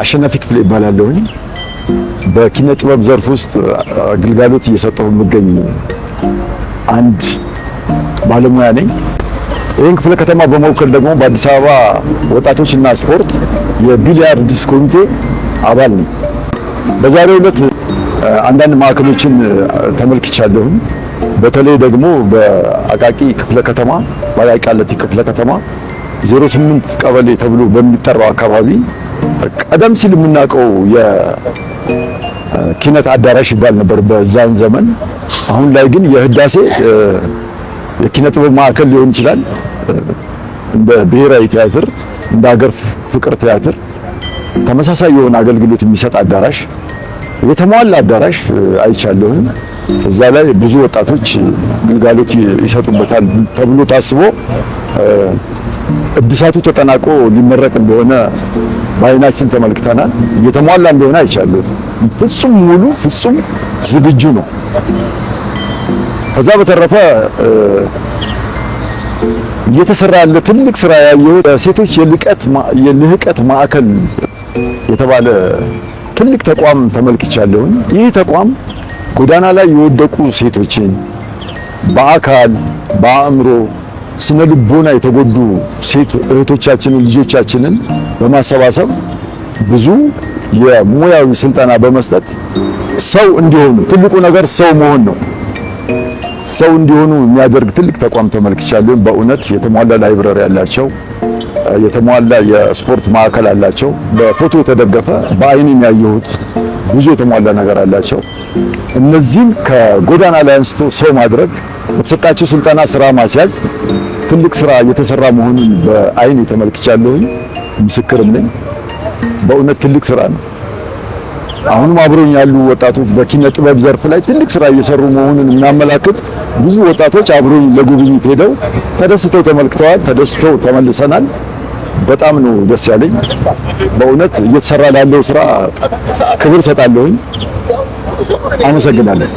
አሸናፊ ክፍሌ እባላለሁኝ። በኪነ ጥበብ ዘርፍ ውስጥ አገልግሎት እየሰጠሁ የምገኝ አንድ ባለሙያ ነኝ። ይህን ክፍለ ከተማ በመወከል ደግሞ በአዲስ አበባ ወጣቶችና ስፖርት የቢሊያርድስ ኮሚቴ አባል ነኝ። በዛሬው ዕለት አንዳንድ ማዕከሎችን ተመልክቻለሁኝ። በተለይ ደግሞ በአቃቂ ክፍለ ከተማ፣ በአቃቂ ቃሊቲ ክፍለ ከተማ 08 ቀበሌ ተብሎ በሚጠራው አካባቢ ቀደም ሲል የምናውቀው የኪነት አዳራሽ ይባል ነበር በዛን ዘመን። አሁን ላይ ግን የህዳሴ የኪነ ጥበብ ማዕከል ሊሆን ይችላል። እንደ ብሔራዊ ቲያትር፣ እንደ ሀገር ፍቅር ቲያትር ተመሳሳይ የሆነ አገልግሎት የሚሰጥ አዳራሽ፣ የተሟላ አዳራሽ አይቻለሁኝ። እዛ ላይ ብዙ ወጣቶች ግልጋሎት ይሰጡበታል ተብሎ ታስቦ እድሳቱ ተጠናቆ ሊመረቅ እንደሆነ በአይናችን ተመልክተናል። እየተሟላ እንደሆነ አይቻለሁ። ፍጹም ሙሉ፣ ፍጹም ዝግጁ ነው። ከዛ በተረፈ እየተሰራ ያለ ትልቅ ስራ ያየሁት ሴቶች የልህቀት ማዕከል የተባለ ትልቅ ተቋም ተመልክቻለሁኝ። ይህ ተቋም ጎዳና ላይ የወደቁ ሴቶችን፣ በአካል፣ በአእምሮ፣ ስነ ልቦና የተጎዱ ሴት እህቶቻችንን፣ ልጆቻችንን በማሰባሰብ ብዙ የሙያዊ ስልጠና በመስጠት ሰው እንዲሆኑ፣ ትልቁ ነገር ሰው መሆን ነው። ሰው እንዲሆኑ የሚያደርግ ትልቅ ተቋም ተመልክቻለሁ። በእውነት የተሟላ library ያላቸው፣ የተሟላ የስፖርት ማዕከል አላቸው። በፎቶ የተደገፈ በአይን ያየሁት ብዙ የተሟላ ነገር አላቸው። እነዚህን ከጎዳና ላይ አንስቶ ሰው ማድረግ፣ በተሰጣቸው ስልጠና ስራ ማስያዝ ትልቅ ስራ እየተሰራ መሆኑን በአይን ተመልክቻለሁኝ። ምስክርም ነኝ። በእውነት ትልቅ ስራ ነው። አሁንም አብሮኝ ያሉ ወጣቶች በኪነ ጥበብ ዘርፍ ላይ ትልቅ ስራ እየሰሩ መሆኑን የሚያመላክት ብዙ ወጣቶች አብሮኝ ለጉብኝት ሄደው ተደስተው ተመልክተዋል። ተደስተው ተመልሰናል። በጣም ነው ደስ ያለኝ። በእውነት እየተሰራ ላለው ስራ ክብር ሰጣለሁኝ። አመሰግናለሁ።